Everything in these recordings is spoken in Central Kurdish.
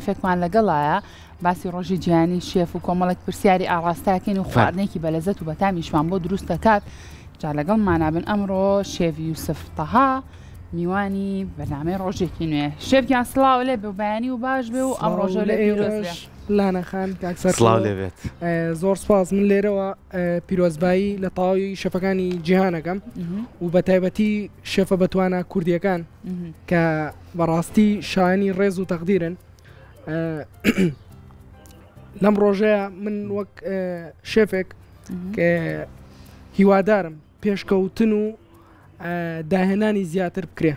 شێفێکمان لەگەڵایە باسی ڕۆژی جیهانی شێف و کۆمەڵێک پرسیاری ئاڕاستاکەین و خواردنێکی بەلەزەت و بەتامیشمان بۆ دروست دەکات جا لەگەڵمانا بن ئەمڕۆ شێف یوسف تەها میوانی بەرنامەی ڕۆژێکی نوێ شێف گیان سڵاو لێ بێ و بەیانی و باش بێ و ئەم ڕۆژە لێ پیرۆز بێ. لانا خان کاک سەرکۆ سڵاو لێ بێت. زۆر سپاس من لێرەوە پیرۆزبایی لە تەواوی شەفەکانی جیهانەکەم و بە تایبەتی شێفە بەتوانا کوردیەکان کە بەڕاستی شایانی ڕێز و تەقدیرن لەم ڕۆژەیە من وەک شێفێک کە هیوادارم پێشکەوتن و داهێنانی زیاتر بکرێ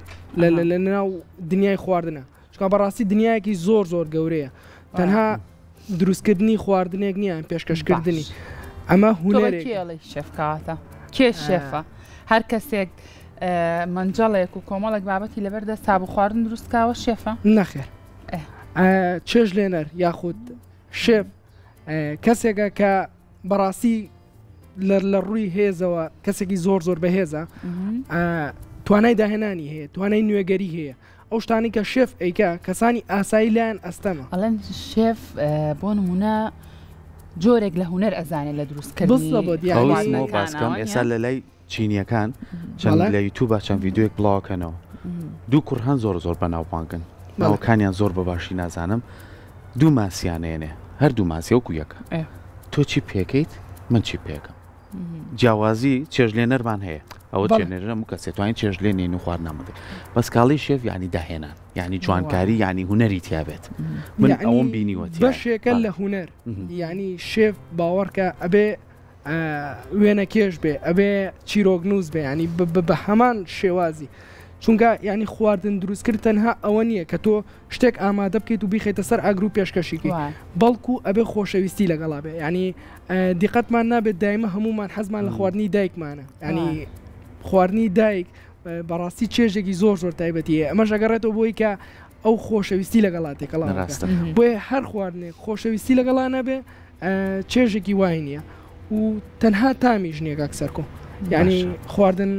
لە ناو دنیای خواردنە چکا بەڕاستی دنیایەکی زۆر زۆر گەورەیە تەنها دروستکردنی خواردنێک نییە پێشکەشکردنی ئەمە هونەرێک شێفکاتە کێ شێفە هەر کەسێک مەنجەڵێک و کۆمەڵێک بابەتی لەبەر دەست تا بۆ خواردن دروستکاوە شێفە؟ نەخێر چێژ لێنەر یاخود شێف کەسێکە کە بەڕاستی لە ڕووی هێزەوە کەسێکی زۆر زۆر بەهێزە توانای داهێنانی هەیە توانای نوێگەری هەیە ئەو شتانی کە شێف ئەیکا کەسانی ئاسایی لایان ئەستەمە. ئەڵێن شێف بۆ نمونە جۆرێک لە هونەر ئەزانێت لە دروستکردنی بزەبت یانی خواردنەکانەوە باسکەم ئێستا لە لای چینیەکان چەند لە یوتوبا چەند ڤیدیۆیەک بڵاوکەنەوە دوو کوڕ هەن زۆر زۆر بەناوبانگن ناوەکانیان زۆر بە باشی نازانم دوو ماسیانێنێ هەردوو ماسی وەکو یەکە تۆ چی پێکەیت من چی پێکەم جیاوازی چێژلێنەرمان هەیە ئەوە چێنێرە هەموو کەسێ توانین چێژ لێنین و خواردنامەدە بەس کاڵی شێف ینی داهێنان ینی جوانکاری ینی هوەری تیاابێت من ئەوم بینیوە بەشێکە لە هوەر ینی شێف باوەڕکە ئەبێ وێنە کێش بێ ئەبێ چیرۆک نووس بێ ینی بە هەمان شێوازی چونکە ینی خواردن دروستکرد تەنها ئەوە نییە کە تۆ شتێک ئامادە بکەیت و بیخەیتە سەر ئاگر و پێشکەشی کەیت بەڵکو ئەبێ خۆشەویستی لەگەڵا بێ ینی دیقەتمان نابێت دایمە هەمومان حەزمان لە خواردنی دایکمانە ینی خواردنی دایک بەڕاستی چێژێکی زۆر زۆر تایبەتی هەیە ئەمەش ئەگەڕێتەوە بۆی کە ئەو خۆشەویستی لەگەڵا تێکەڵا بۆیە هەر خواردنێک خۆشەویستی لەگەڵا نەبێ چێژێکی وای نییە و تەنها تامیش نییە کاک سەرکۆ یعنی خواردن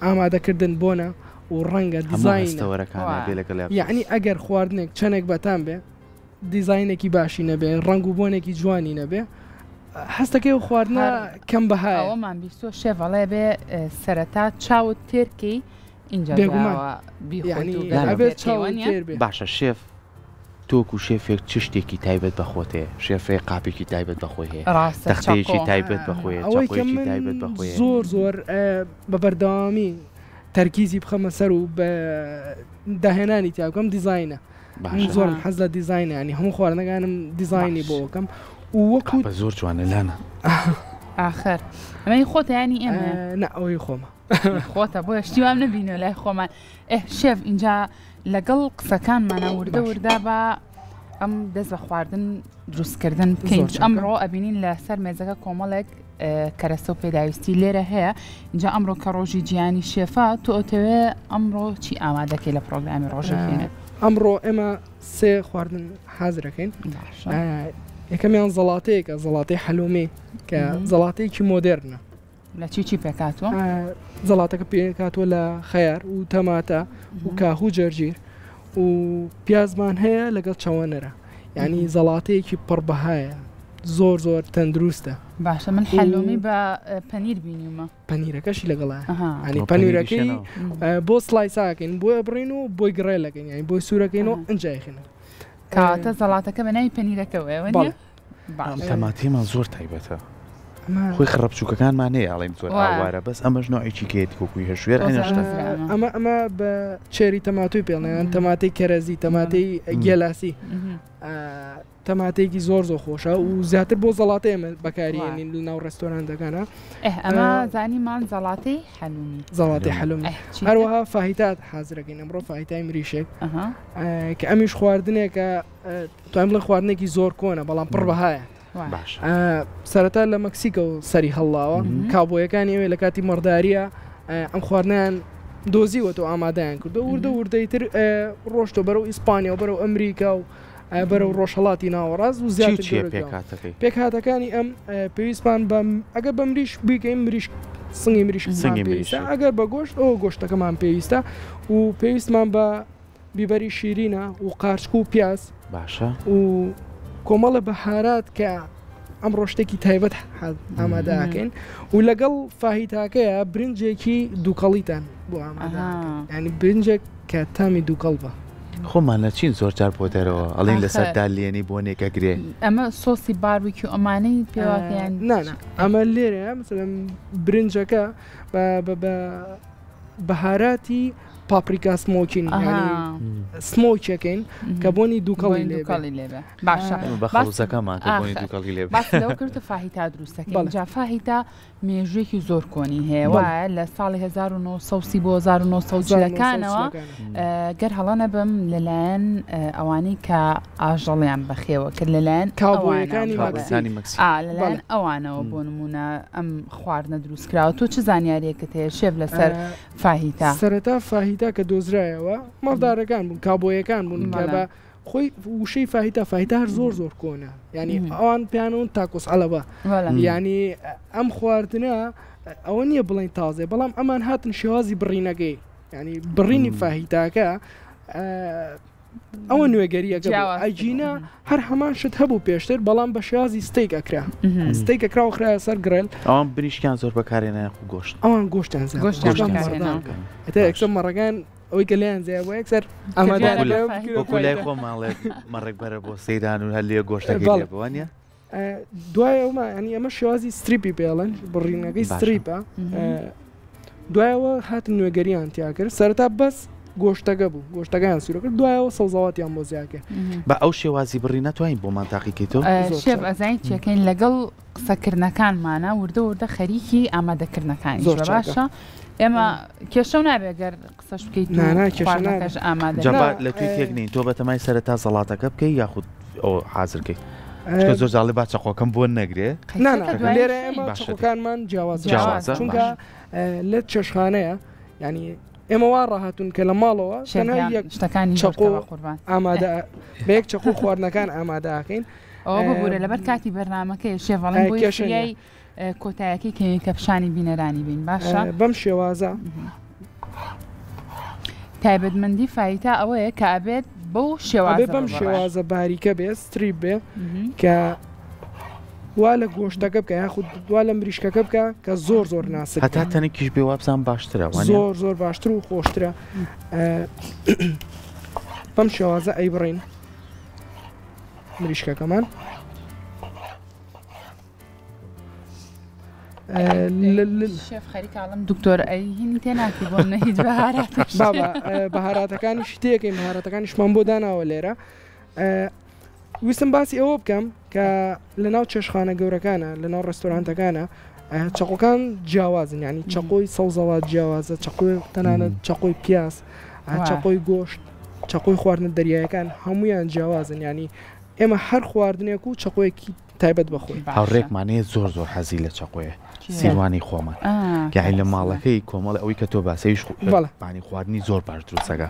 ئامادەکردن بۆنە و ڕەنگە دیزاینە یعنی ئەگەر خواردنێک چەندێک بەتام بێ دیزاینێکی باشی نەبێ ڕەنگ و بۆنێکی جوانی نەبێ هەستەکەی و خواردنە کەم بەهای ئەوەمان بیستۆ شێڤەڵێ بێ سەرەتا چاوت تێرکەی اینجا بێگومان باشە شێف تۆکو شێفێک چ شتێکی تایبەت بە خۆت هەیە؟ شێفێ قاپێکی تایبەت بە خۆی هەیە، ڕاستە تەختەیەکی چەقۆ. تایبەت بە خۆی هەیە، ئەوەی کە چەقۆیەکی من تایبەت بە خۆی هەیە. زۆر زۆر بە بەردەوامی تەرکیزی بخەمە سەر و بە داهێنانی تیا بکەم دیزاینە. من باشە. زۆرم حەز لە دیزاینە ینی هەموو خواردنەکانم دیزاینی باش. بۆ ئەکەم و وەکو قاپە زۆر جوانە لانە. ئاخر ئەمەی خۆتە یانی ئێمەیە؟ نا ئەوەی خۆمە. خۆتە بۆیە شتی وام نەبینیوە لای خۆمان. ئێ شێف ئینجا لەگەڵ قسەکانمانە وردە وردە بە ئەم دەست بە خواردن دروستکردن بکەین ئەمڕۆ ئەبینین لە سەر مێزەکە کۆمەڵێک کەرەسە و پێداویستی لێرە هەیە اینجا ئەمڕۆ کە ڕۆژی جیانی شێفا تۆ ئەتەوێ ئەمڕۆ چی ئامادەکەی لە پرۆگرامی ڕۆژەکەێت ئەمڕۆ ئێمە سێ خواردن حازرەکەین یەکەمیان زەڵاتەیەکە زەڵاتەی حەلومی کە زەڵاتەیەکی مۆدێرنە لە چی چی پێکهاتووە؟ زەڵاتەکە پێکهاتووە لە خەیار و تەماتە و کاهو و جەرجیر و پیازمان هەیە لەگەڵ چەوەنەرە یعنی زەڵاتەیەکی پڕبەهایە زۆر زۆر تەندروستە. باشە من حەلومی بە پەنیر بینیومە. پەنیرەکەشی لەگەڵە ینی پەنیرەکەی بۆ سلایساکەین بۆی بڕین و بۆی گڕێلەکەین ینی بۆی سوورەکەین و ئەنجایخینە. کەواتە زەڵاتەکە بە ناوی پەنیرەکەوەیە وەنیە؟ ئەم تەماتەیمان زۆر تایبەتە خۆی خڕە بچووکەکانمان هەیە ئەڵێن زۆر ئاوارە بەس ئەمەش نوعێکی کێت وەکوی هەشوێر ئەنەشتە ئەمە ئەمە بە چێری تەماتۆی پێڵێن تەماتەی کەرەزی تەماتەی گێلاسی تەماتەیەکی زۆر زۆر خۆشە و زیاتر بۆ زەڵاتە ئێمە بەکارێنین لە ناو ڕێستۆرانتەکانە ئەمە زانیمان زەڵاتەی حەلومی زەڵاتی حەلومی هەروەها فاهیتات حازرەکەین ئەمڕۆ فاهیتای مریشێک کە ئەمیش خواردنێکە توانم بڵێم خواردنێکی زۆر کۆنە بەڵام پڕ بەهایە سەرەتا لە مەکسیکە و سەری هەڵاوە کابۆیەکانی ئەوێ لە کاتی مەڕداریە ئەم خواردنیان دۆزیوەتەوە ئامادەیان کردو وردە وردەی تر ڕۆشتۆ بەرەو ئیسپانیا و بەرەو ئەمریکا و بەرەو ڕۆژهڵاتی ناوەڕاست و زیاتر پێکهاتەکانی ئەم پێویستمان بە ئەگە بە مریش بیکەین مریش سنگی مریش سنگی پێویستە ئەگەر بە گۆشت ئەو گۆشتەکەمان پێویستە و پێویستمان بە بیبەری شیرینە و قارچک و پیاز باشە و کۆمەڵە بەهارات کە ئەمڕۆ شتێکی تایبەت ئامادەکەین و لەگەڵ فاهیتاکەیە برنجێکی دووکەڵیتان بۆ ئامادە ینی برنجێک کە تامی دووکەڵ بە. خۆمان نەچین زۆر جار بۆ دەرەوە ئەڵین لەسەر دالێنی بۆنێکە گرێ. ئەمە سۆسی باربیکیو ئەمانەی پێواکەیان نانا ئەمە لێرە مثلەن برنجەکە بە بە بەهاراتی پاپریکا smoking یانی smoke ەکەین کە بۆنی دووکەڵی لێ لێبێ باشە بە خەڵزەکەمان کە بۆنی دووکەڵی لێ باس لەوە کرد فاهیتا دروستەکەین جا فاهیتا مێژوویەکی زۆر کۆنی هەیە وایە لە ساڵی 1930 بۆ 1940ەکانەوە گەر هەڵە نەبم لەلایەن ئەوانەی کە ئاژەڵیان بەخێوە کرد لەلایەن کاوبۆیەکانی لەلایەن ئەوانەوە بۆ نمونە ئەم خواردنە دروستکراوە تۆ چ زانیاریەکت هەیە شێف لەسەر فاهیتا؟ سەرەتا فاهیتا کە دۆزرایەوە ماڵدارەکان بوون کابۆیەکان بوون کە بە خۆی وشەی فاهیتا فاهیتا هەر زۆر زۆر کۆنە ینی ئەوان پیانون تاکۆس عەلەبە ینی ئەم خواردنە ئەوە نییە بڵین تازێ بەڵام ئەمان هاتن شێوازی بڕینەکەی ینی بڕینی فاهیتاکە ئەوە نوێگەریەکە ئەگینا هەر هەمان شت هەبوو پێشتر بەڵام بە شێوازی ستیک ئەکرا ستیک ئەکرا و خرایە سەر grill ئەوان بریشکیان زۆر بەکارێنە خو گۆشت ئەوان گۆشتیان زیاتر یەکسەر مەڕەکان ئەوەی کە لێیان زیاد بوو یەکسەر ئامادە وەکو لای خۆمان مەڕێک بەرە بۆ سەیران و هەر لێ گۆشتەکەی لێ بووە نیە؟ دوای ئەوما ینی ئەمە شێوازی strip ی پێڵن بڕینەکەی strip ە دوایەوە هاتن نوێگەریان تیا کرد سەرەتا بەس گۆشتەکە بوو گۆشتەکەیان سوورە کرد دوایەوە سەوزەواتیان بۆ زیاد کرد بە ئەو شێوازی بڕی ناتوانین بۆمان تاقیکەیتەوە شێف ئەزانی چیەکەین لەگەڵ قسەکردنەکانمانە وردە وردە خەریکی ئامادەکردنەکانی زۆر باشە ئێمە کێشە و نابێت گەر قسەش بکەیت کێشەکەش ئامادە لە توی تێک نین تۆ بەتەمای سەرەتا زەڵاتەکە بکەی یاخود ئەو حازرکەی چونکە زۆر جاڵێ با چەقۆکەم بۆ نەگرێ لێرە ئێمە چەقۆکانمان جیاواز جیاوازە چونکە لە چێشخانەیە ینی ئێمە وا ڕاهاتون کە لە ماڵەوە تەنها یەک شتەکانی چەقۆ قوربان ئامادە بە یەک چەقۆ خواردنەکان ئامادەکەین ئەوە ببوورە لەبەر کاتی بەرنمەکەی شێڤڵم بۆ کێشەی کۆتایەکەی کەوین کە پیشانی بینەرانی بین باشە بەم شێوازە تایبەتمەندی فایتا ئەوەیە کە ئەبێت بەو شێوازە بەم شێوازە باریکە بێ strip بێ کە وا لە گۆشتەکە بکە یاخود وا لە مریشکەکە بکە کە زۆر زۆر ناسک هەتا تەنکیش بێ وابزان باشترە زۆر زۆر باشتر و خۆشترە بەم شێوازە ئەی بڕین مریشکەکەمان. شێف خەریکاڵم دکتۆر ئەی هینی تێ ناکی بۆ منە هیچ بەهارات بابا بەهاراتەکانیش تێکەین بەهاراتەکانیشمان بۆ داناوە لێرە ویستم باسی ئەوە بکەم کە لە ناو چێشخانە گەورەکانە لە ناو ڕێستۆرانتەکانە چەقۆکان جیاوازن ینی چەقۆی سەوزەوات جیاوازە چەقۆی تەنانەت چەقۆی پیاز چەقۆی گۆشت چەقۆی خواردنە دەریایەکان هەمویان جیاوازن ینی ئێمە هەر خواردنێک و چەقۆیەکی تایبەت بە خۆی. هاوڕێکمان هەیە زۆر زۆر حەزی لە چەقۆیە سیروانی خۆمان یاعی لە ماڵەکەی کۆمەڵی ئەوەی کە تۆ باسەیش بانی خواردنی زۆر باش دروستەکە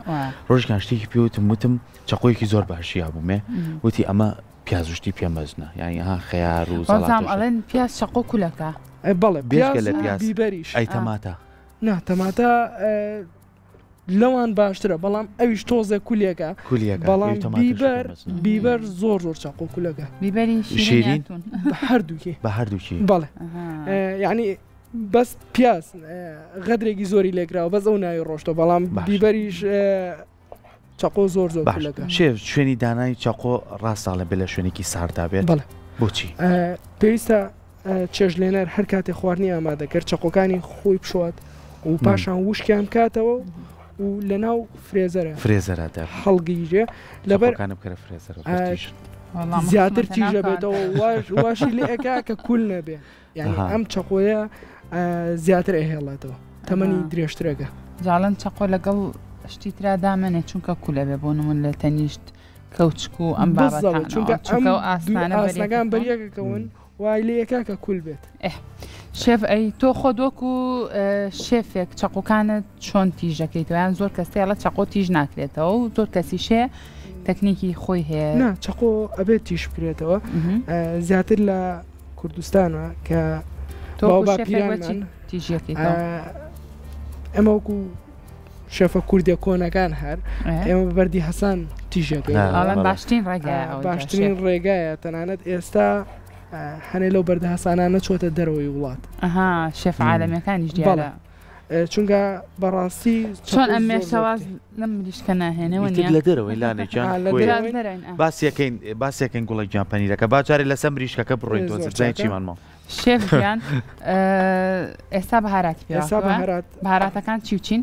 ڕۆژکان شتێکی پێوتم وتم چەقۆیەکی زۆر باشی هەبوومێ وتی ئەمە پیازشتی پێ مەزنە یانی ها خەیار و زەڵاتە ئەڵێن پیاز چەقۆ کولەکە بەڵێ بێجگە لە پیاز بیبەریش ئەی تەماتە نا تەماتە لەوان باشترە بەڵام ئەویش تۆزێک کولێکە کولێکە بەڵام بیبەر بیبەر زۆر زۆر چاقۆ کولەکە بیبەری شیرین هەردووکی بە هەردووکی بەڵێ یعنی بەس پیاز غەدرێکی زۆری لێکراوە بەس ئەو ناوی ڕۆشتە بەڵام بیبەریش چەقۆ زۆر زۆر کولەکە شێف شوێنی دانانی چەقۆ ڕاستاڵە بێ لە شوێنێکی ساردا بێت بەڵێ بۆچی پێویستە چێژلێنەر هەر کاتێ خواردنی ئامادە کرد چەقۆکانی خۆی بشوات و پاشان وشکیان بکاتەوە و لە ناو فرێزەرە فرێزەرە دە هەڵگیرێ لەبەر کانە بکەرە فرێزەرە زیاتر تیژە بێتەوە واشی لێ ئەکا کە کول نەبێ یعنی ئەم چەقۆیە زیاتر ئەهێڵێتەوە تەمەنی درێژترەکە جاڵەن چەقۆ لەگەڵ شتی ترا دامەنێ چونکە کولە بێ بۆ نمون لە تەنیشت کەوچک و ئەم بابەتانەوە چونکە ئەم ئاسنانە ئاسنەکان بەریەکەکەون وای لێ یەکا کە کول بێت. ئه شێف ئەی تۆ خۆت وەکو شێفێک چەقۆکانت چۆن تیژ دەکەیتەوە یان زۆر کەس هەیە ئەڵێ چەقۆ تیژ ناکرێتەوە و زۆر کەسیش هەیە تەکنیکی خۆی هەیە. نا چەقۆ ئەبێت تیژ بکرێتەوە زیاتر لە کوردستانە کە تۆ باو وەکو شێفێک بە چی باپیرانمان تیژیەکەیتەوە؟ ئێمە وەکو. شێفە کوردیە کۆنەکان هەر ئێمە بە بەردی هەسان تیژەکەین. ئەڵێم باشترین ڕێگایە ئەوە جا باشترین شێف. ڕێگایە تەنانەت ئێستا هەنێ لەو بەردە هەسانە نەچۆتە دەرەوەی وڵات. ئەها شێفە عالەمیەکانیش بەڵێ دیارە. چونکە بەڕاستی چۆن چەقۆ ئەم زۆر مێشە زۆر واز لەم مریشکە ناهێنێ ئیتر وەنیە؟ لە دەرەوەین لانە گیان ئا لە بۆیە دەرەوەین. دەرەوەین ئا. باسیەکەین باسیەکەین گوڵە گیان پەنیرەکە با جارێ لەسەر مریشکەکە بڕۆین زۆر تۆزێ بزانین چاکە. چیمان ماوە. شێف گیان ئێستا بەهاراتی ئێستا پێوە بەهارات بەهاراتەکان چی و چین؟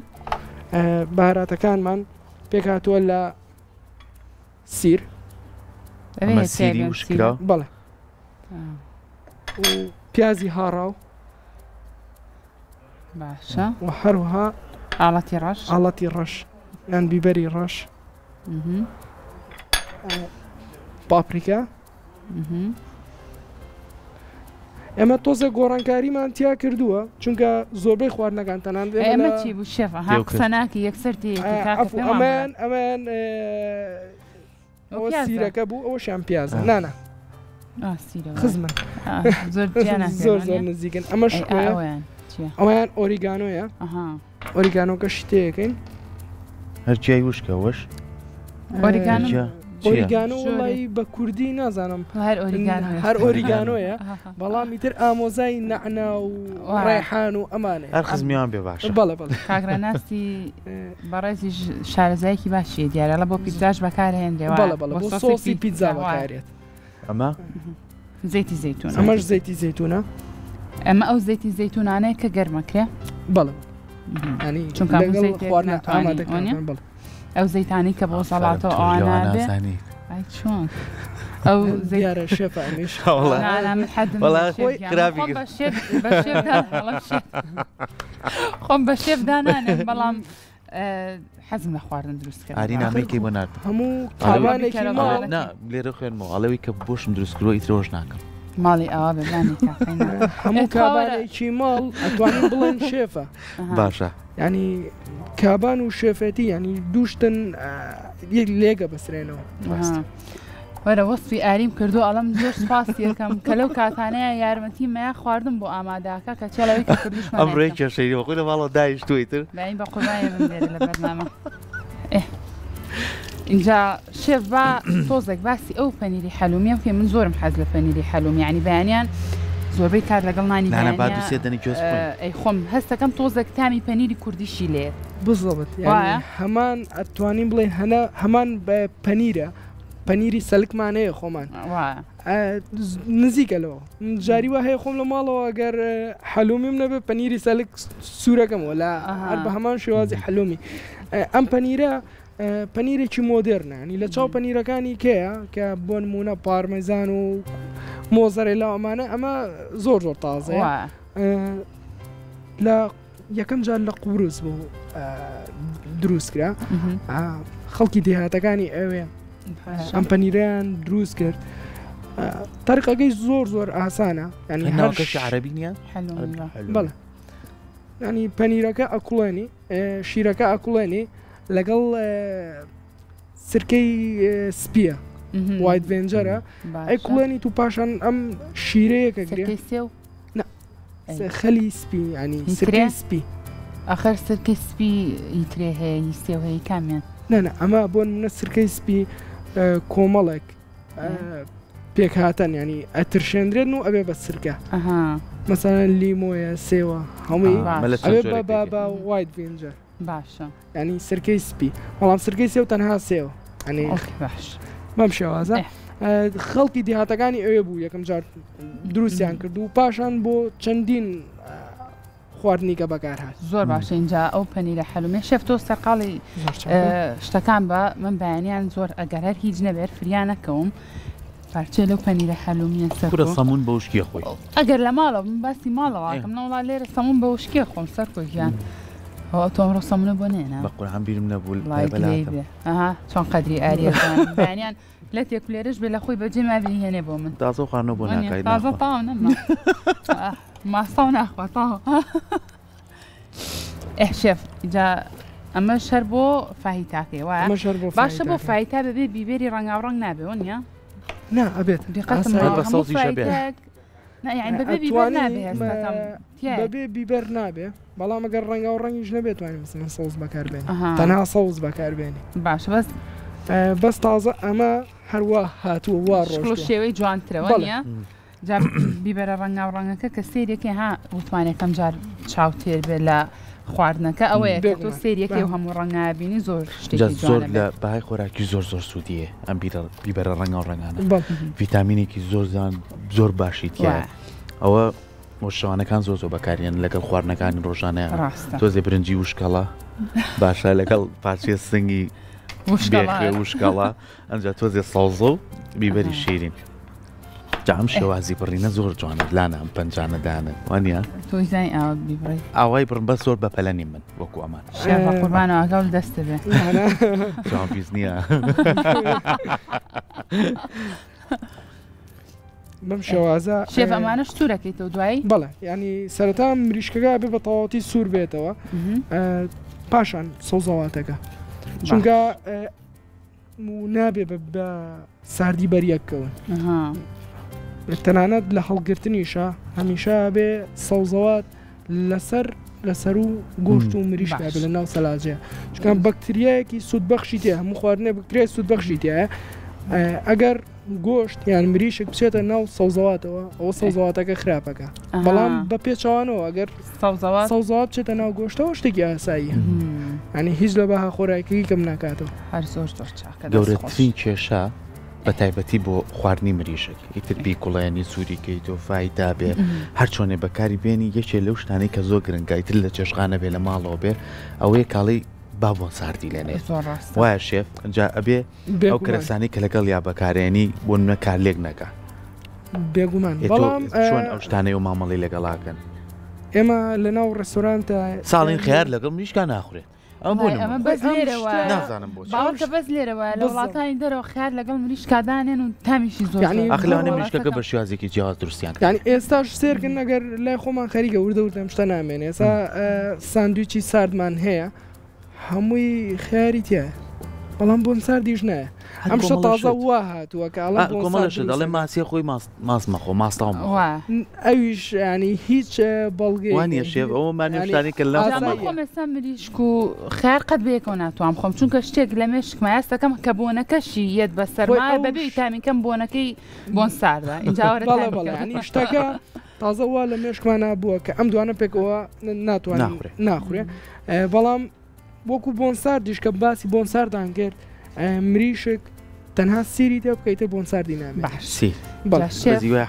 بەهاراتەکانمان پێکهاتووە لە سیر. ئەمە سیری وشکراو؟ بەڵێ. و پیازی هاڕاو. باشە. و هەروەها ئاڵەتی ڕەش. ئاڵەتی ڕەش یان بیبەری ڕەش. پاپریکا. ئێمە تۆزێک گۆڕانکاریمان تیا کردووە چونکە زۆربەی خواردنەکان تەنان ئێمە چی بوو شێف ها قسە ناکەی یەکسەر تێیەتی کاکە پێمان ئەمەیان ئەمەیان ئەوە سیرەکە بوو ئەوەشیان پیازە نانا خزمن زۆر زۆر زۆر نزیکن ئەمەش ئەویان ئۆریگانۆیە ئۆریگانۆکەشی تێیەکەین. هەر جیای وشکە وەش؟ ئۆریگانۆ ئۆریگانۆ وڵی بە کوردی نازانم هەر ئۆریگانۆ هەر ئۆریگانۆیە بەڵام ئیتر ئامۆزای نەعنا و ڕێحان و ئەمانەیە هەر خزمیان بێ باشە بەڵێ بەڵێ کاک ڕێناسی بەڕێزیش شارەزایەکی باشیە دیارە لە بۆ پیتزاش بەکارهێنرێ بەڵێ بەڵێ بۆ سۆسی پیتزا بەکارێت ئەمە زەیتی زەیتون ئەمەش زەیتی زەیتونە ئەمە ئەو زەیتی زەیتونانەیە کە گەرمەکرێ بەڵێ ینی چونکە لەگەڵ زەیتێک خواردنە ناتوانانی، ئامادەکردن وانیە؟ بەڵێ ئەو زەیتانەی کە بۆ سەڵاتە و ئەوانە بێ ئای چۆن ئەو زەیت دیارە شێفە ئەمیش وەڵا نا نا من حەدم وەڵا لە شێف خۆی گیان. خراپی خۆم کرد. بە شێف بە شێف دا- وەڵا شێف. خۆم بە شێف دانانێم بەڵام حەزم لە خواردن دروست کردن. ئاری نامەی کەی بۆ ناردم. هەموو ئەڵێ- کابانێکی ئەڵێ- ماڵ نا لێرە خوێنمەوە ئەڵێوی کە بۆشم دروست کردووە ئیتر ڕۆژ ناکەم. ماڵی ئاوا بێ بانی کافەی نا. هەموو ئێ، تخوا وەرە. کابانێکی ماڵ ئەتوانین بڵێن شێفە. باشە. ینی کابان و شێفێتی ینی دووشتن یەک لێگە بەسرێنەوە. وەرە وەسفی ئاریم کردو ئەڵم زۆر سپاسی یەکەم کە لەو کاتانەیە یارمەتی مەیا خواردن بۆ ئاماداکە کە چێڵەوەی کە کوردیشمان ئەمڕۆ کێشەی خۆی لە ماڵەوە دایشتووە ئیتر. بەین بە قوربانی بم لێرە لە بەرنامە. ئێ ئینجا شێف با تۆزێک باسی ئەو پەنیری حەلومیە بکەین من زۆرم حەز لە پەنیری حەلوم یعنی بەیانیان زۆربەی کات لەگەڵ نانی نانا با بەیانیا دوو سێ دەنی گوێز بخۆین. ئەی خۆم هەستەکەم تۆزێک تامی پەنیری کوردیشی لێ بزڵبت یعنی وایە؟ هەمان ئەتوانین بڵێن هەنا هەمان بە پەنیرە پەنیری سەلکمان هەیە خۆمان وایە. نزیکە لەوە جاری وا هەیە خۆم لە ماڵەوە گەر حەلومیم نەبێ پەنیری سەلک سوورەکەمەوە لە هەر بە هەمان شێوازی حەلومی ئەم پەنیرە پەنیرێکی مۆدێرنە ینی لە چاو پەنیرەکانی کێیە کە بۆ نمونە پارمەزان و مۆزەرێلا ئەمانە ئەمە زۆر زۆر تازەیە لە یەکەم جار لە قوبرس بوو دروست کرا خەڵکی دێهاتەکانی ئەوێ ئەم پەنیرەیان دروست کرد تەرقەکەی زۆر زۆر ئاسانە ینی هەر عربی نییە بەڵێ ینی پەنیرەکە ئەکوڵێنی شیرەکە ئەکوڵێنی لەگەڵ سرکەی سپیە white vinegar ە ئەی کوڵێنی تو پاشان ئەم شیرەیەکە گرێ خەلی سپی ینی سرکەی سپی. ئەخر سرکەی سپی ی ترێ هەیە ی سێو هەیە کامیان؟ نا نا ئەمە بۆ نمونە سرکەی سپی کۆمەڵێک پێکهاتەن ینی ئەترشێنرێن و ئەبێ بە سرکە مەسەلەن لیمۆیە سێوە هەمووی ئەبێ بە بە white vinegar باشە ینی سرکەی سپی بەڵام سرکەی سێو تەنها سێوە ینی باش بەم شێوازە خەڵکی دیهاتەکانی ئەوێ بوو یەکەم جار دروستیان کرد و پاشان بۆ چەندین خواردنی کە بەکار هات. زۆر باشە ئینجا ئەو پەنیرە حەلومێ شێف تۆ سەرقاڵی شتەکان بە من بەیانیان زۆر ئەگەر هەر هیچ نەبێت فریا نەکەوم پارچەی لەو پەنیرە حەلومیە سەر کورە سەمون بە وشکی خۆی ئەگەر لە ماڵەوە من باسی ماڵەوەکەم نەوەڵا لێرە سەمون بە وشکی خۆم سەرکۆ گیان ئەوە تۆ ئەمڕۆ سەمونە بۆ نێنا بە قورعان بیرم نەبوو وڵای گلەیی بێ ئەها چۆن قەدری ئاریە بەیانیان لەتێک لێرەش بێ لە خۆی بەجێ مابی هێنێ بۆ من تازە خواردنەوە بۆ ناکای تازە تاو نەما ماساو ناخوا تاو ئێ شێف جا ئەمە شەر بۆ فاهیتاکەی وایە ئەمە شەر بۆ باشە بۆ فاهیتاکەی. فاهیتا بەبێ بیبێری ڕەنگاوڕەنگ نابێ وەنیە نا ئەبێت دیقەتم ئاسایی. بە هەموو سەوزیش ئەبێت. فاهیتایەک نا یانی بەبێ بیبەر نابێ هەستەکەم تیایە. بەبێ بیبەر نابێ بەڵام ئەگەر ڕەنگاو ڕەنگیش نەبێت توانین مثلەن سەوز بەکاربێنی تەنها سەوز بەکاربێنی باشە بەس بەس تازە ئەمە هەروە هاتووە وا ڕۆژ شێوەی جوانترەوە نیە جا بیبەرە ڕەنگاو ڕەنگەکە کە سێریەکەی ها وتمان یەکەم جار چاو تێر بێت لە خواردنەکە ئەوەیە کە تۆ سێریەکەی و هەموو ڕەنگا بینی زۆر شتێکی زۆر لە بەهای خۆراکی زۆر زۆر سوودیە ئەم بیبەرە ڕەنگاو ڕەنگانە ڤیتامینێکی زۆر زان زۆر باشی تایە ئەوە شەوانەکان زۆر زۆر بەکاریان لەگەڵ خواردنەکانی ڕۆژانەیان تۆزێ برنجی وشکەڵە باشە لەگەڵ پارچێ سنگی وشکەڵە ئەجا تۆزێ سەوزە و بیبەری شیرین جا ئەم شێوازی بڕینە زۆر جوانە لانە ئەم پەنجانە دانن وانە تۆی زای ئاوا بیبڕی ئاوای بڕم بەس زۆر بەپەلە نیم من وەکو ئەمان شێفە قوربانەوە ئاگاو دەستە بێ جوان پیس نییە بەم شێوازە شێف ئەمانەش سوورەکەیتەوە دوایی بەڵێ ینی سەرەتا مریشکەکە بێ بە تەواوەتی سوور بێتەوە پاشان سەوزەواتەکە چونکە و نابێ بە ساردی بەریەک کەون تەنانەت لە هەڵگرتنیشە هەمیشە بێ سەوزەوات لەسەر لەسەر و گۆشت و مریشکا بێ لە ناو سەلاجەیە چکان بەکتریایەکی سوودبەخشی تێ هەموو خواردنێ بکتریای سوودبەخشی تایە ئەگەر گۆشت یان مریشک بچێتە ناو سەوزەواتەوە ئەوە سەوزەواتەکە خراپەکە بەڵام بە پێچەوانەوە ئەگەر سەوزەوات سەوزەوات بچێتە ناو گۆشتەوە شتێکی ئاساییە ینی هیچ لە بەها خۆراکیی کەم ناکاتەوە. هەر زۆر زۆر چاکە دەست خۆش. گەورەترین کێشە بە تایبەتی بۆ خواردنی مریشک ئیتر بیکوڵێنی سووری کەیت و فایدا بێ هەر چۆنێ بەکاری بێنی یەکێ لەو شتانەی کە زۆر گرنگە ئیتر لە چێشخانە بێ لە ماڵەوە بێ ئەوەیە کاڵی با بۆن ساردی لێنێ زۆر ڕاستە. وایە شێف جا ئەبێ ئەو کەرەسانەی کە لەگەڵ یا بەکارێنی بۆ نمونە کارلێک نەکا. بێگومان بەڵام چۆن ئەو شتانەی و مامەڵی لەگەڵاکەن ئێمە لە ناو ڕێستۆرانتە ساڵین خیار لەگەڵ مریشکا ناخورێت ئەم بۆ ئەمە بەس لێرەوە نازانم بۆ باوەڕکە بەس لێرەوە لە وڵاتانی دەرەوە خیار لەگەڵ مریشکا دانێن و تامیشی زۆر یعنی ئەخ لەوانەیە مریشکەکە بە شێوازێکی جیاواز دروستیان کرد یعنی ئێستاش سێرکن ئەگەر لای خۆمان خەریکە وردە وردە ئەم شتە نامێنێ ئێستا ساندویچی ساردمان هەیە هەمووی خیاری تیایە بەڵام بۆن ساردیش نایە ئەم شتە تازە وا هاتووە کە ئەڵێن بۆن کۆمەڵە شت دەڵێ ماسیە خۆی ماست مەخۆ ماستاو مەخۆ ئەویش ینی هیچ بەڵگەی وانە شێف ئەوە مانێ شتانی کە لە خۆم ئێستا مریشک و خیار قەت بەیەکەوە ناتوانم خۆم چونکە شتێک لە مێشکمە هەستەکەم کە بۆنەکەشی یەت بەسەرما بەبێ تامیکەم بۆنەکەی بۆن ساردە ئینجا بەڵێ بەڵێ ینی شتەکە تازە وا لە مێشکمانا بووە کە ئەم دوانە پێکەوە ناتوان ناخورێ بەڵام وەکو بۆنساردیش کە باسی بۆنساردان کرد مریشک تەنها سیری تێ بکەیتە بۆنساردی نامێت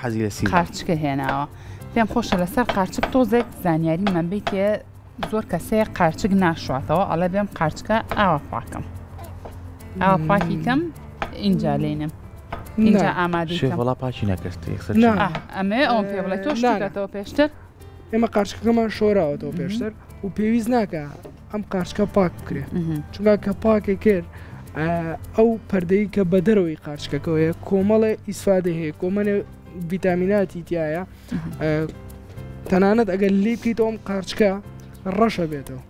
حەزی لە سیر قارچکە هێناوە پێم خۆشە لەسەر قارچک تۆزێک زانیاری من بیتێ زۆر کەسەیە قارچک ناشواتەوە ئەڵێ بێم قارچکە ئاوا پاکەم ئاوا پاکی کەم اینجا لێنم اینجا ئامادەی شێف وەڵا پاکی نەکرد یەکسەر ئەمێ ئەوم پێ بڵێ تۆ شتەکەتەوە پێشتر ئێمە قارچکەکەمان شۆراوەتەوە پێشتر و پێویست ناکە ئەم قارچکە پاک بکرێت چونکە کە پاکێ کرد ئەو پەردەی کە بە دەرەوەی قارچکەکەوەیە کۆمەڵێ ئیسفادە هەیە کۆمەێ ڤیتامیناتی تایە تەنانەت ئەگەر لی بکەیتەوە ئەم قارچکە ڕەشە بێتەوە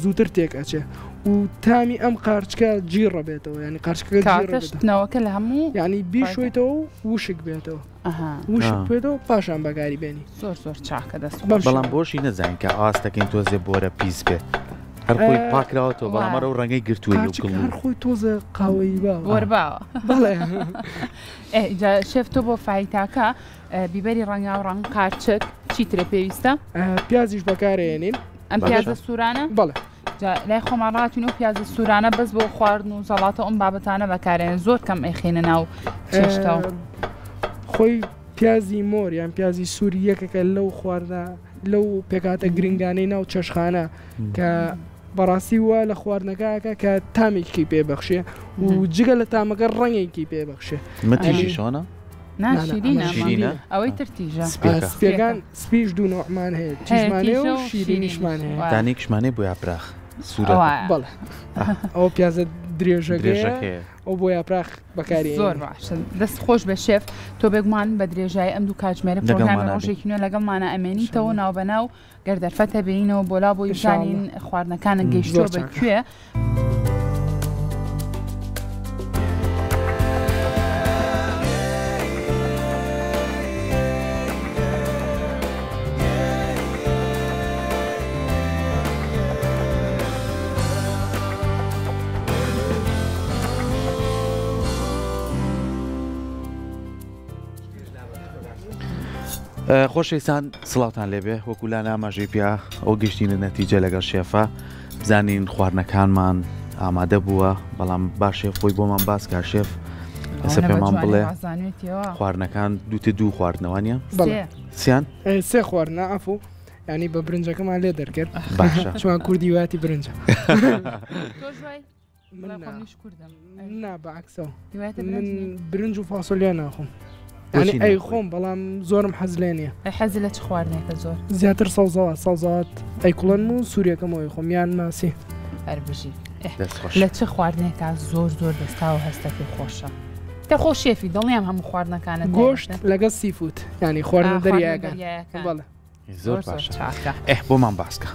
زووتر تێک ئەچێ و تامی ئەم قارچکە جیڕە بێتەوە ینی قارچکەکە شتنەوەکە لە هەموو ینی بیشۆیتەوە و وشک بێتەوە وشک بێتەوە پاشان بەکاری بێنی زۆر زۆر چاکە دەست بەڵام بۆشی نەزانین کە ئاستەکەین تۆزێ بۆرە پیس بێت هەر خۆی پاکراوەتەوە بەڵام ئەو ڕەنگەی گرتووە هەر خۆی تۆزە قاوەیی باوە وەرباوە بەڵێ شێف تۆ بۆ فایتاکە بیبەری ڕەنگاو ڕەنگ قارچک چی ترە پێویستە؟ پیازیش بەکارێنین. ئەم پیازە سوورانە؟ بەڵێ. جا لای خۆمان ڕاتین و پیازە سوورانە بەس بۆ خواردن و زەڵاتە ئەم بابەتانە بەکارێن زۆر کەم ئەیخینە ناو چێشتەوە. خۆی پیازی مۆر یان پیازی سوور یەکێکە لەو خواردە لەو پێکاتە گرنگانەی ناو چێشخانە کە بەڕاستی وا لە خواردنەکە ئەکا کە تامێکی پێ بەخشێ و جگە لە تامەکە ڕەنگێکی پێ بەخشێ. مەتیژی شۆنە؟ نا شیرینە شیرینە ئەوەی تر تیژە سپیەکە سپیەکان سپیش دوو نەوعمان هەیە تیژمان هەیە و شیرینیشمان هەیە دانێکیشمان هەیە بۆ یاپراخ سوورە بەڵێ ئەو پیازە درێژەکەیە ئەو بۆ یاپراخ بەکاری زۆر باشە دەست خۆش بە شێف تۆ بێگومان بە درێژای ئەم دوو کاتژمێرە پرۆگرامی ڕۆژێکی نوێ لەگەڵمانە ئەمێنیتەوە ناوبەناو گەر دەرفەتە بێینەوە بۆ لا بۆی بزانین خواردنەکانت گەیشتووە بە کوێ. خۆشەویستان سڵاوتان لێبێ وەکو لانا ئاماژەی پیا ئەو گەشتینە نەتیجە لەگەڵ شێفە بزانین خواردنەکانمان ئامادە بووە بەڵام با شێف خۆی بۆمان باس کا شێف ئێستا پێمان بڵێ خواردنەکان دووتە دوو خواردنەوە نیە سیان سێ خواردنە عفو ینی بە برنجەکەمان لێ دەرکرد باشە چوان کوردی واتی برنجە نا بە عەکسەوە من برنج و فاسۆلیا ناخۆم یعنی ئەی خۆم بەڵام زۆرم حەز لێ نییە حەز لە چ خواردنێکە زۆر زیاتر سەوزەوە سەوزات ئەی کوڵن و سووریەکەمەوەی خۆم یان ماسی هەربژی لە چ خواردنێکا زۆر زۆر دەستاوە هەستەکەی خۆشە کە خۆ شێفی دڵنیام هەموو خواردنەکانت گۆشت لەگەڵ seafood ینی خواردنە دەریاکان بەڵێ زۆر باشە ئه بۆمان باسکە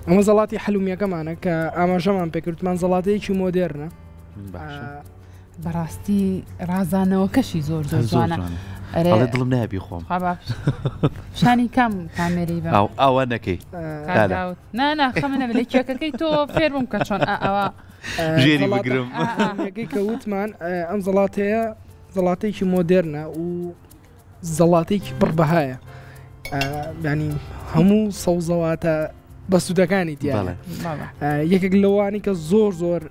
ئەمە زەڵاتی حلومیەکەمانە کە ئاماژەمان پێکردمان زەڵاتەیەکی مۆدێرنە بەڕاستی ڕازانەوەکەشی زۆر زۆر جوانە ئەرێ دڵم نابی خۆم شانی کام کامێری بە ئەوە نەکەی نا خەمە نەبێت لە کێکەکەی تۆ فێر بووم کە چۆن ئەوە ژێری بگرم کە وتمان ئەم زەڵاتەیە زەڵاتێکی مۆدێرنە و زەڵاتێکی پڕ بەهایە ینی هەموو سەوزەواتە بەسوودەکانی تایە یەکێک لەوانی کە زۆر زۆر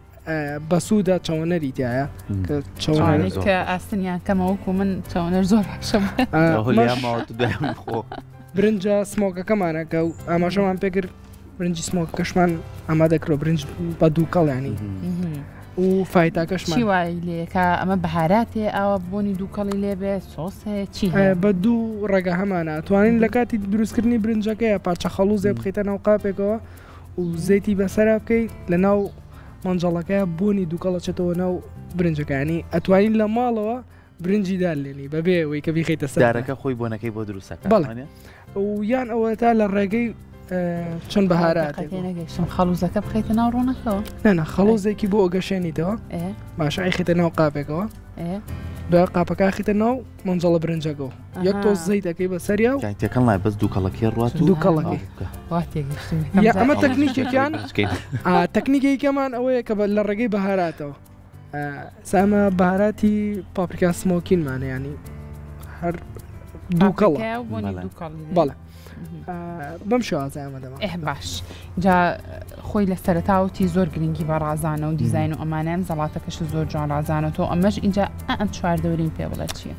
بەسوودە چەوەنەری تایە کە چەوەنەر کە ئاسنیان کەمە وەکو من چەوەنەر زۆر باشم برنجە سمۆکەکەمانە کە ئاماژەمان پێکرد برنجی سمۆکەکەشمان ئامادەکرۆ برنج بە دووکەڵ ینی و فایتاکەشمان چی وای لێکا ئەمە بەهاراتێ ئاوا بۆنی دووکەڵی لێبێ سۆس هەیە چی هەیە؟ بە دوو ڕێگە هەمانە توانین لە کاتی دروستکردنی برنجەکەیە پارچە خەڵوزێ بخیتە ناو قاپێکەوە و زەیتی بەسەرا بکەیت لە ناو مەنجەڵەکەیە بۆنی دووکەڵە چێتەوە ناو برنجەکانی ئەتوانین لە ماڵەوە برنجی دار لێنی بەبێ ئەوەی کە بیخەیتە سەر دارەکە خۆی بۆنەکەی بۆ دروست ئەکات بەڵێ و یان ئەوە تا لە ڕێگەی چەند بەهاراتێک نەگەیشتم خەڵوزەکە بخەیتە ناو ڕۆنەکەوە نا خەڵوزێکی بۆ گەشێنیتەوە باشە ئەیخیتە ناو قاپێکەوە دوای قاپەکە خیتە ناو مەنجەڵە برنجەکەەوە یەک تۆز زەیتەکەی بەسەریا و تێکەڵ نای بەس دووکەڵەکەی ڕات و دووکەڵەکەی ئەمە تەکنیکێکیان تەکنیکێکەمان ئەوەیە کە لە ڕێگەی بەهاراتەوە سامە بەهاراتی پاپریکا سمۆکینمانە ینی هەر دووکەڵ بەڵێ بەم شێوازە ئەمە دەما باش جا خۆی لە سەرتاوتی زۆر گرنگی بە ڕازانە و دیزین و ئەمانەیان زەڵاتەکەش زۆر جوان ڕازانە تۆ ئەمەش اینجا ئەم چوار دەورین پێ بڵێ چییە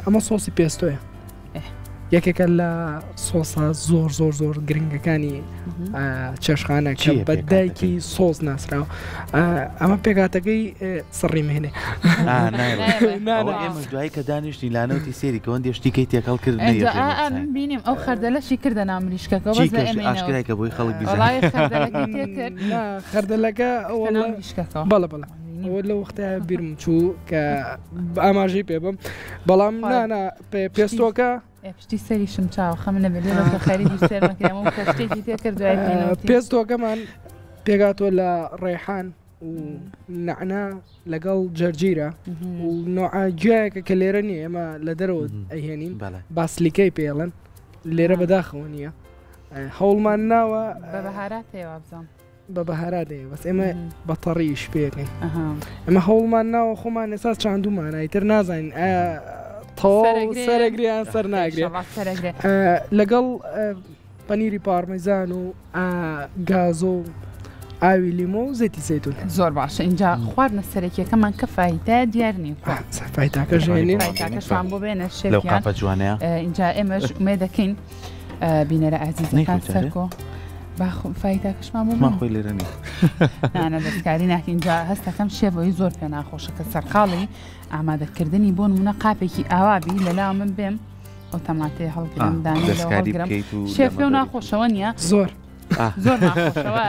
ئەمە سۆسی پێستۆیە یەکێکە لە سۆسە زۆر زۆر زۆر گرنگەکانی چێشخانە کە بە دایکی سۆز ناسراوە ئەمە پێکاتەکەی سڕی مێنێ ئێمە دوای کە دانیشتی لانەوتی سێری کەەوەندێ شتیکەی تێکەڵ کرد بینیم ئەو خەردەلەشی کردە ناو مریشکەکە ئاشکرای کە بۆی خەڵک خەردەلەکە بەڵە بەڵە ئەوە لە وەختە بیرم چوو کە ئاماژەی پێ بم بەڵام نانا پێستۆکە پشتی سەریشم چاوە خەم نەبێت لێ بە خەریبی سێر مەکرێم و کە شتێکی تێ کرد دوای پێنەوتی. پێستۆکەمان پێگاتوە لە ڕێحان و نەعنا لەگەڵ جەرجیرە و نوعە گیایەکە کە لێرە نییە ئێمە لە دەرەوە ئەیهێنین باسلیکەی پێڵن لێرە بەداخەوە نییە هەوڵمان ناوە بە بەهارات هەیە وابزانم. بە بەهارات دەیە بەس ئێمە بە تەڕیش پێەکەین ئەمە هەوڵمان ناوە خۆمان ئێستا چاندومانە ئیتر نازانین تەواو سەرەگریان سەر ناگرێت لەگەڵ پەنیری پارمەزان و گازۆ و ئاوی لیمۆ و زەیتی زەیتون زۆر باشە اینجا خواردنە سەرەکیەکەمان کە فایتە دیار نیە فایتاکە ژێنی فایتاکەشمان بۆ بێنە لەو قاپە جوانەیە اینجا ئێمەش ئومێ دەکەین بینەرە ئازیزەکان سەرکۆ فایتاکەشمان بۆ خۆی لێرە نیە نانە دەستکاری ناکەین جا هەستەکەم شێوەی زۆر پێ ناخۆشە کە سەرقاڵی ئامادەکردنی بۆ نمونە قاپێکی ئاوابی لەلا من بێم ئەو تەماتەیە هەڵگرم دانێ بکەیت و شێف پێو ناخۆشەوە نییە زۆر زۆر ناخۆشەوە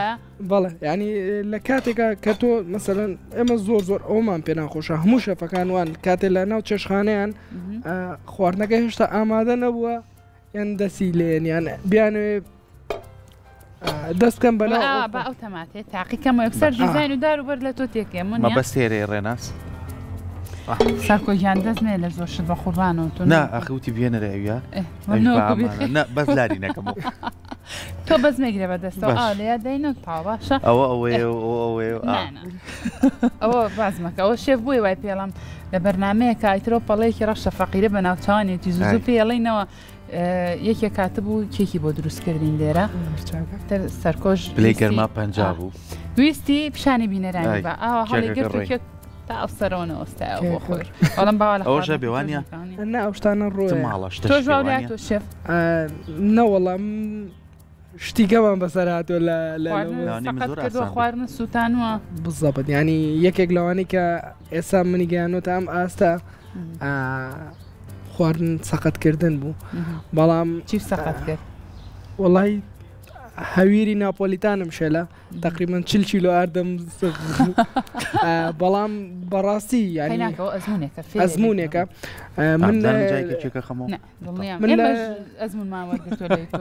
بەڵێ ینی لە کاتێکا کە تۆ مەسەلەن ئێمە زۆر زۆر ئەومان پێ ناخۆشە هەموو شەفەکان وان کاتێ لە ناو چێشخانەیان خواردنەکە هێشتا ئامادە نەبووە یان دەسی لێن یان بیانەوێ دەست بکەم بەنا با ئەو تەماتێ تاقیکەمەوە یەکسەر دیزاین و دار و بەر لە تۆ تێکێ من مەبەست تێرێ ڕێناس ساکۆ گیان دەست نێ لە زۆر شت بە قوربانەوە تۆ نا ئەخی وتی بێنەرە ئەویا نا بەس لاری نەکەمەوە تۆ بەس مەگرە بە دەستەوە ئا لە یاد داینە تاوا باشە ئەوە ئەوەیە و ئەوە ئەوەیە و ئا. نا نا ئەوە باس مەکە ئەوە شێف بۆیە وای پێڵم لە بەرنمەیەکە ئیترەوە پەڵەیەکی ڕەشە فەقیرە بە ناوچوانێتی زوو زوو پێڵینەوە یەکێک هاتبوو کێکی بۆ دروست کردین لێرە تر سەرکۆش پلەی گەرما 50 بوو ویستی پیشانی بینەرانی بە ئاوا هەڵی گرت و کێک تا ئەو سەرەوە نەوەستایەوە بۆ خۆی بەڵام باوا لە ئەوەشە بێوانە نا ئەو شتانە ڕۆ ماڵە شتە تۆش واولای تۆ شێف نەوەڵام شتی کەمان بەسەر هاتووە لە لە کردووە خواردن سووتانوە بزەبت ینی یەکێک لەوانەی کە ئێستا منی گەیانۆتە ئەم ئاستە خواردن سەقەتکردن بوو بەڵام چی سەقەت کرد وڵی هەویری ناپۆلیتانم شێلە تقریبا چل کیلۆ ئاردم بەڵام بەڕاستی یعنی ئەزمونێکە من من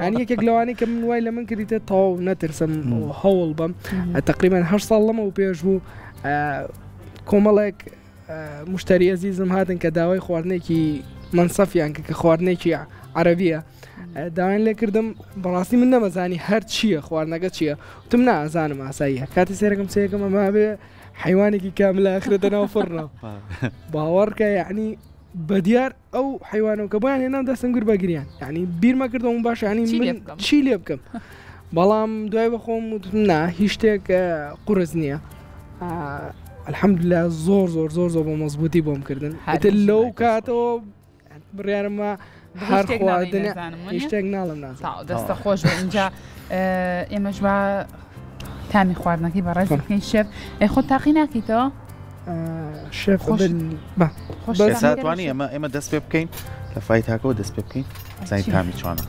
ئەنی یەکێک لەوانەی کە من وای لە من کردیتە تەواو نەترسم هەوڵ بم تقریبا هە ساڵ لەمە و پێش بوو کۆمەڵێک مشتری ئەزیزم هاتن کە داوای خواردنێکی منسەفیان کە کە خواردنێکی عەربیە داوایان لێ کردم بەڕاستی من نەمەزانی هەر چییە خواردنەکە چییە وتم نازانم ئاساییە کاتی سێرەکەم سێکەم ئەمە بێ حیوانێکی کامل ئاخرێتە ناو فڕنەوە باوەڕکە یعنی بەدیار ئەو حیوانەوە کە بۆیان هێنام دەستم گر بە گریان یعنی بیرمە کردەوە باش ینی من چی لێ بکەم بەڵام دوای بەخۆم وتم نا هیچ شتێک قورس نییە الحەمدلله زۆر زۆر زۆر زۆر بە مەزبوطی بۆم کردن ئیتر لەو کاتەوە بڕیارمە هەر خواردن هیچ شتێک ناڵم نازانم دەستە خۆش بێ اینجا ئێمەش با تامی خواردنەکەی بەڕێز بکەین شێف ئەی خۆت تاقی ناکەیتەوە شێف خۆش توانی ئێمە ئێمە دەست پێ بکەین لە فایتاکەەوە دەست پێ بکەین زین تامی چۆنە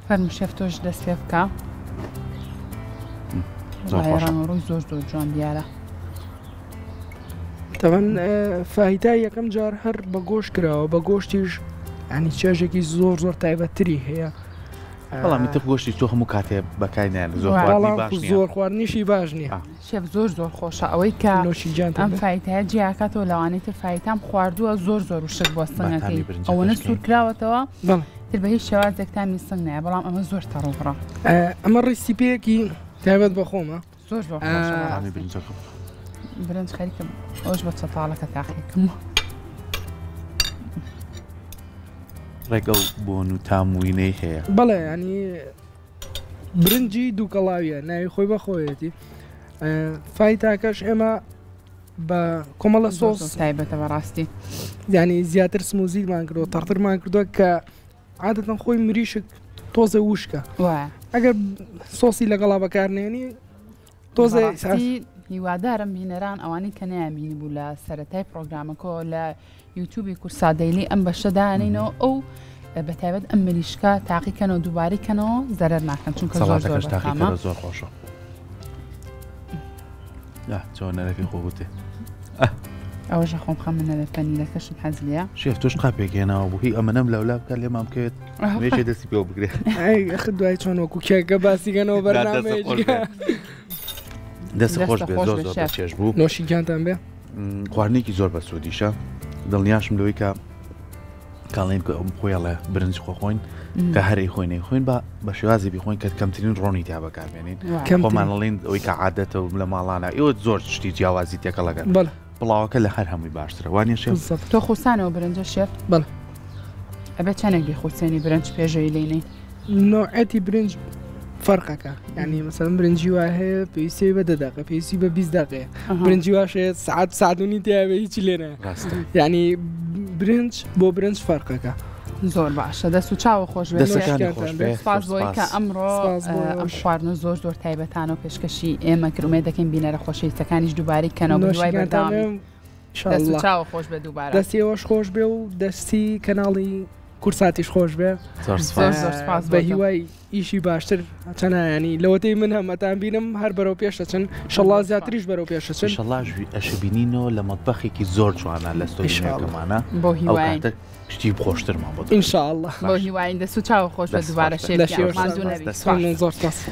فەرموو شێف تۆش دەست پێ بکە ڕووی زۆر زۆر جوان دیارە تەوان فاهیتا یەکەم جار هەر بە گۆش کراوە بە گۆشتیش ینی چێژێکی زۆر زۆر تایبەتتری هەیە بەڵام ئیتر گۆشتی تۆ هەموو کاتێ بەکاری نایەن زۆر خواردنی باش نییە زۆر خواردنیشی باش نییە شێف زۆر زۆر خۆشە ئەوەی کە نۆشی گیانتان ئەم بێ. فایتایە جیاکاتەوە لەوانەی تر فایتام خواردووە زۆر زۆر وشک بووە سنگەکەی تامی برنجەکەش ئەوەنە کەی. سوور کراوەتەوە بەڵێ تر بە هیچ شێوازێک تامی سنگ نایە بەڵام ئەمە زۆر تەڕ و بڕە ئە، ئەمە recipe یەکی تایبەت بە خۆمە زۆر زۆر خۆشە ئا. بەڕاستی. تامی برنجەکە برنج خەریکم ئەوش بە چەتاڵەکە تاقیکەمەوە ڕێگە و بۆن و تام وینەی هەیە. بەڵێ ینی برنجی دووکەڵاویە ناوی خۆی بە خۆیەتی فایتاکەش ئێمە بە کۆمەڵە سۆس تایبەتە بەڕاستی ینی زیاتر smooth یمان کردو تەڕترمان کردووە کە عادەتەن خۆی مریشک تۆزە وشکە ئەگەر سۆسی لەگەڵا بەکارنێنی تۆزێ هیوادارم بینەران ئەوانەی کە نەیانبینی بوو لە سەرەتای پرۆگرامەکەەوە لە یوتیوبی کوردسات دەیلی ئەم بەشە دانینەوە ئەو بە تایبەت ئەم مریشکە تاقیکەنەوە دووبارەی کەنەوە زەرەر ناکەن چونکە زۆر زۆر تاقیکەرە زۆر خۆشە چۆنەرەکەی خۆ وتێ ئەوەشە خۆم خەم نەبێت پەنیرەکەشم حەز لێیە شێف تۆش قاپێک هێناوە بوو هی ئەمەنەم لەولا بکە لێمان بکەوێت مێشێ دەستی پێوە بگرێ ئەخ دوای چۆن وەکو کێکە باسیگەنەوە بەرنامەیەک دەست خۆش بێ زۆر زۆر چێژ بوو نۆشی گیانتان بێ خواردنێکی زۆر بەسوودیشە دڵنیاشم لەوەی کە کاڵین کە ئەم خۆیڵێ برنج خۆخۆین کە هەرەی خۆی نەیخۆین بە بە شێوازی بیخۆین کە کەمترین ڕۆنی تیا بەکاربێنین خۆمانڵین ئەوەی کە عادەتە و لە ماڵانە ئێوە زۆر شتی جیاوازی تێکەڵەکەن پڵاوەکە لە هەر هەمووی باشترە وانە شێف تۆ خوسانەوە برنجە شێف بەڵێ ئەبێ چەندێک بیخوسێنی برنج پێشەوی لێنەی نوعەتی برنج فەرقەکە یعنی مەسەلەن برنجی وا هەیە پێویستی بە دە دەقە پێویستی بە 20 دقەیە برنجی واش هەیە سعات سعات و نی تیاوێ هیچی لێ نایە ڕاستە یعنی برنج بۆ برنج فەرقەکە زۆر باشە دەست و چاوە خۆش بێت دەستەکانی خۆش بێ سپاس بۆی کە ئەمڕۆ سپاس بۆ ئەم ئێوەش. خواردنە زۆر زۆر تایبەتانە و پێشکەشی ئێمە کرد ئومێد دەکەین بینەرە خۆشەویستەکانیش دووبارەی کەنەوە بە هیوای نۆشیگیانتان بەردەوامی بێ دەست و ئینشاءاللە چاوە خۆش بێ دووبارە دەستی ئێوەش خۆش بێ و دەستی کەناڵی کورساتیش خۆش بێ زۆر زۆر سپاس زۆر سپاس بە بۆ تۆ. هیوای ئیشی باشتر چەنایانی لەوەتەی من هەم ئەتان بینم هەر بەرەو پێش دەچن شەڵا زیاتریش بەرەو پێش دەچن ئینشەڵا ئەشبینینەوە لە مەتبەخێکی زۆر جوانە لە ستۆدیۆکەمانە بۆ ئەو هیواین کاتە شتی خۆشترمان بۆ دەکەن. ئینشاءاللە بۆ هیواین دەست و چاوە خۆش بێ دەست دووبارە خۆش بێ. شێف لە گیان شێوەش ماندوو نەبی دەست خۆش. زۆر سپاس.